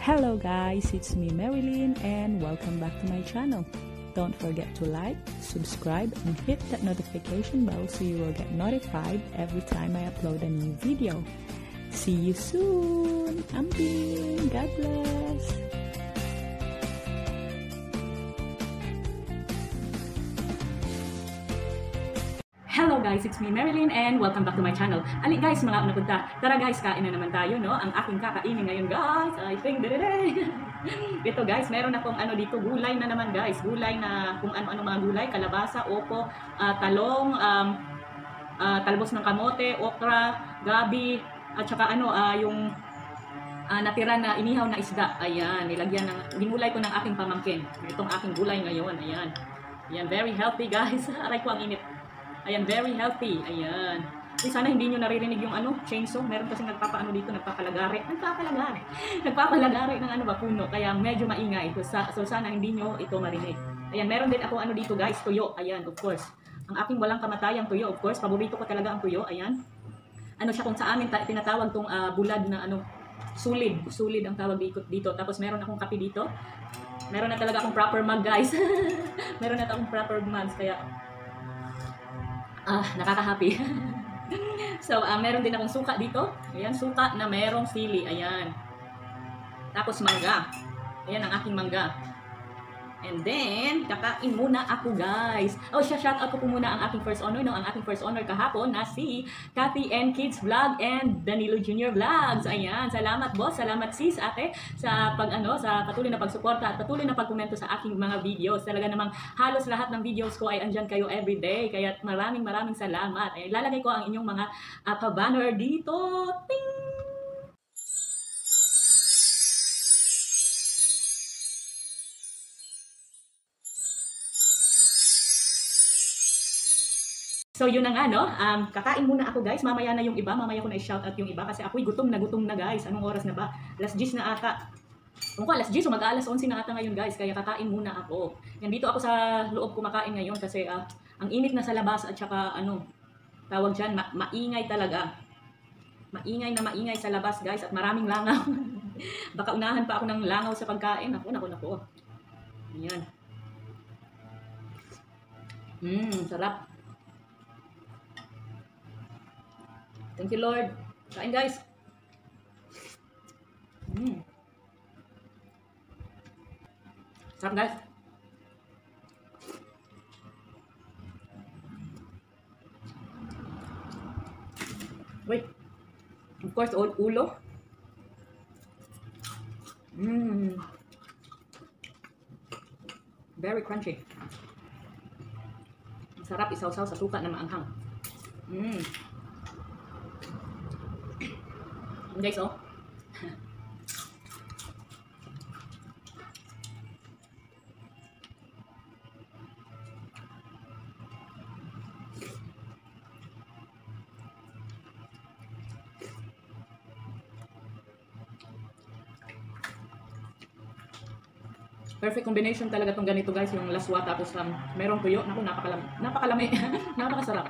Hello guys, it's me Marilyn and welcome back to my channel. Don't forget to like, subscribe, and hit that notification bell so you will get notified every time I upload a new video. See you soon! Amping! God bless! Hello guys, it's me Marilyn and welcome back to my channel. Ali guys, mga unapunta. Tara guys, kain na naman tayo, no? Ang aking kakainin ngayon guys, I think ito guys, meron akong dito, gulay na naman guys. Gulay na kung ano-ano mga gulay, kalabasa, opo, talong, talbos ng kamote, okra, gabi, at saka yung natira na inihaw na isda. Ayan, nilagyan ng, ginulay ko ng aking pamangkin. Itong aking gulay ngayon, ayan. Ayan, very healthy guys. Aray ko ang init. Ayan, very healthy. Ayan. Sana hindi nyo naririnig yung chainsaw. Meron kasi dito, nagpapalagari ng puno. Kaya medyo maingay. So sana hindi nyo ito marinig. Ayan, meron din ako dito guys, tuyo. Ayan, of course. Ang aking walang kamatayang tuyo, of course. Paborito ko talaga ang tuyo. Ayan. Siya kung sa amin tinatawag tong bulad na sulid. Sulid ang tawag dito. Tapos meron akong kape dito. Meron na talaga akong proper mug guys. Meron na akong proper mugs. Kaya nakaka-happy. So, meron din akong suka dito. Ayan, suka na merong sili. Ayan. Tapos mangga. Ayan ang aking mangga. And then, kakain muna ako guys. Shout out ko po muna ang aking first honor. No? Ang aking first honor kahapon na si Cathy and Kids Vlog and Danilo Jr. Vlogs. Ayan, salamat boss, salamat sis ate sa sa patuloy na pagsuporta at patuloy na pagkomento sa aking mga videos. Talaga namang halos lahat ng videos ko ay andyan kayo everyday. Kaya maraming salamat. Ayan, lalagay ko ang inyong mga pa-banner dito. Ting! So yun na nga kakain muna ako guys, mamaya na yung iba, mamaya ko na i-shout out yung iba kasi ako'y gutom na guys. Anong oras na ba? Alas 10 na ata. Kung alas 10 o mag-alas 11 na ata ngayon guys, kaya kakain muna ako. Yan, dito ako sa loob kumakain ngayon kasi ang init na sa labas at saka tawag dyan, maingay talaga. Maingay sa labas guys at maraming langaw. Baka unahan pa ako ng langaw sa pagkain. Naku. Ayan. Sarap. Thank you, Lord. Kain, guys. Sarap, guys. Wait. Of course, ulo. Very crunchy. Sarap isaw-saw sa suka na maanghang. Guys, perfect combination talaga tong ganito guys, yung laswa tapos merong tuyo. Naku, napakalami. Napakasarap.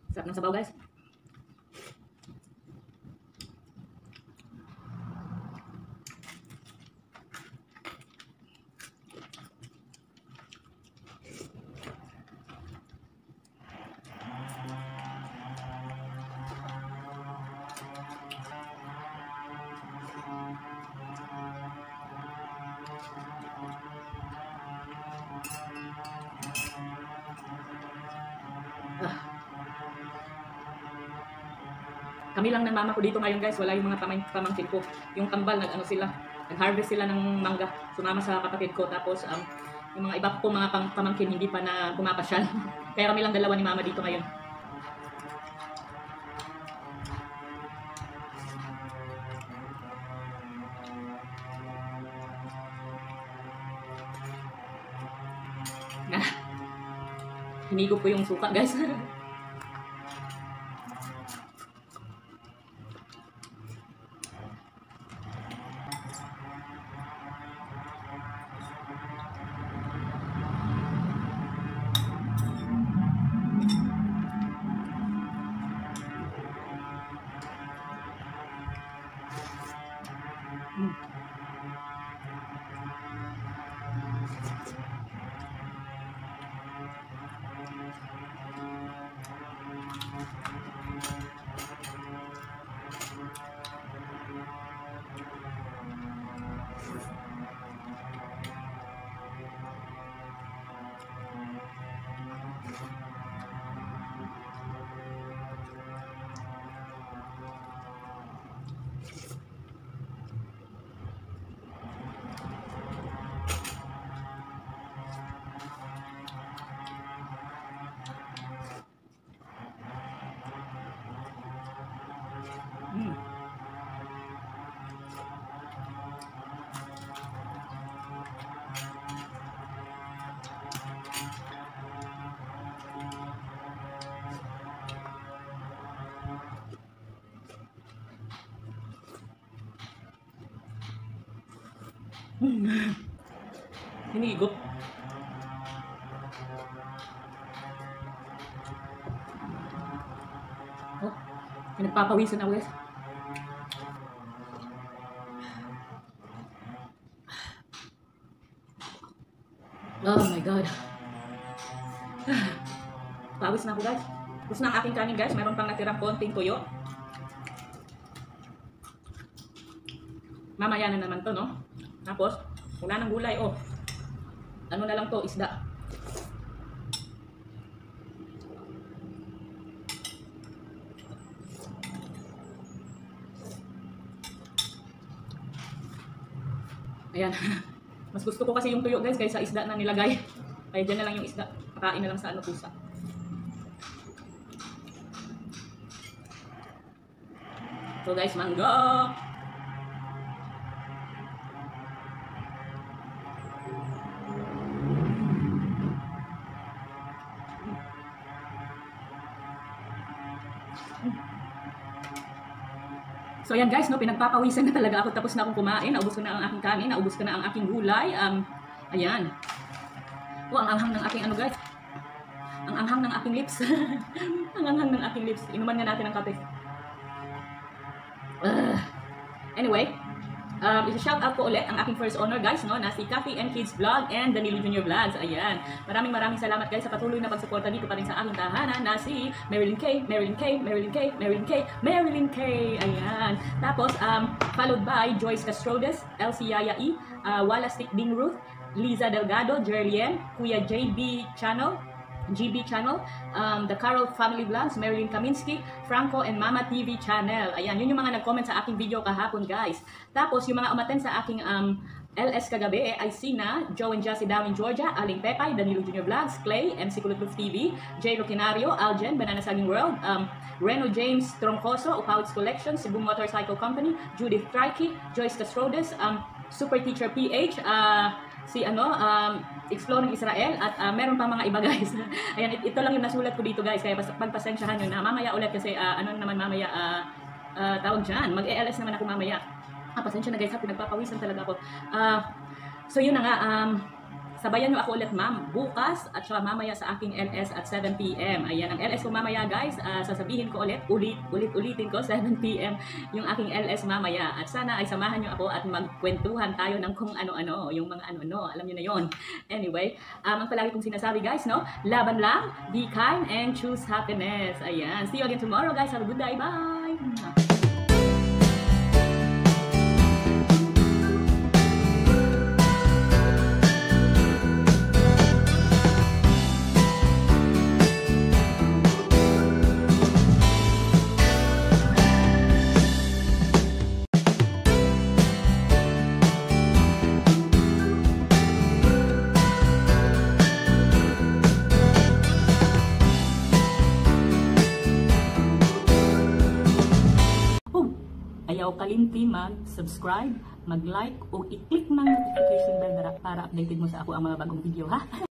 Sarap ng sabaw guys. Kami lang ng mama ko dito ngayon guys, wala yung mga pamangkin ko. Yung kambal, nag-harvest sila ng mangga. Sumama sa kapatid ko. Tapos yung mga iba ko mga pamangkin hindi pa na pumapasyal. Kaya kami lang dalawa ni mama dito ngayon. Hinigop ko yung suka, guys. Hinigop. Oh, pinagpapawisan ako, guys. Oh my God. Pawis na ako, guys. Tapos na ang aking kanin, guys. Meron pang natirang konting tuyo. Mamaya na naman to, no? Tapos, wala ng gulay, oh. Ano na lang to, isda. Ayan. Mas gusto ko kasi yung tuyo, guys, kaysa isda na nilagay. Kaya dyan na lang yung isda. Pakain na lang sa ano, pusa. So guys, mangga! So ayan guys, no, pinagpapawisan na talaga ako, tapos na akong kumain, naubos ko na ang aking kanin, naubos ko na ang aking gulay. Ayan. Oh, ang anghang ng aking ano, guys. Ang anghang ng aking lips. Ang anghang ng aking lips. Inuman nga natin ang kape. Anyway, isa-shout out ko ulit ang aking first honor, guys, no, na si Coffee and Kids Vlog and Danilo Jr. Vlogs. Ayan. Maraming salamat, guys, sa patuloy na pagsuporta dito pa rin sa aking tahanan na si Marilyn K, Marilyn K, Marilyn K, Marilyn K, Marilyn K. Ayan. Tapos, followed by Joyce Castrodes, Elsie Yaya E, Wala Stick Ding Ruth, Liza Delgado, Jerlien, Kuya JB Channel, GB Channel, The Carol Family Vlogs, Marilyn Kaminsky, Franco and Mama TV Channel. Ayan, yun yung mga nag-comment sa aking video kahapon, guys. Tapos, yung mga umaten sa aking LS kagabi ay sina Joe and Jassy down in Georgia, Aling Pepay, Danilo Jr. Vlogs, Clay, MC Kulutluf TV, Jay Rocinario, Aljen, Banana Saging World, Reno James Troncoso, Upouts Collection, Cebu Motorcycle Company, Judith Trikey, Joyce Castrodes, Super Teacher PH, si Exploring Israel, at meron pa mga iba, guys. Ayan, ito lang yung nasulat ko dito, guys, kaya pagpasensyahan nyo na mamaya ulit kasi mamaya tawag dyan, mag-ELS naman ako mamaya. Pasensya na, guys, pinagpapawisan talaga ako. So yun na nga, sabayan nyo ako ulit, ma'am, bukas at saka mamaya sa aking LS at 7 PM. Ayan, ang LS ko mamaya, guys, sasabihin ko ulitin ko, 7 PM yung aking LS mamaya. At sana ay samahan nyo ako at magkwentuhan tayo ng kung ano-ano, yung mga ano-ano, alam nyo na yon. Anyway, ang palagi kong sinasabi, guys, no, laban lang, be kind, and choose happiness. Ayan, see you again tomorrow, guys. Have a good day. Bye! Ayaw kalimti mag-subscribe, mag-like, o i-click ng notification bell para updated mo sa ako ang mga bagong video, ha?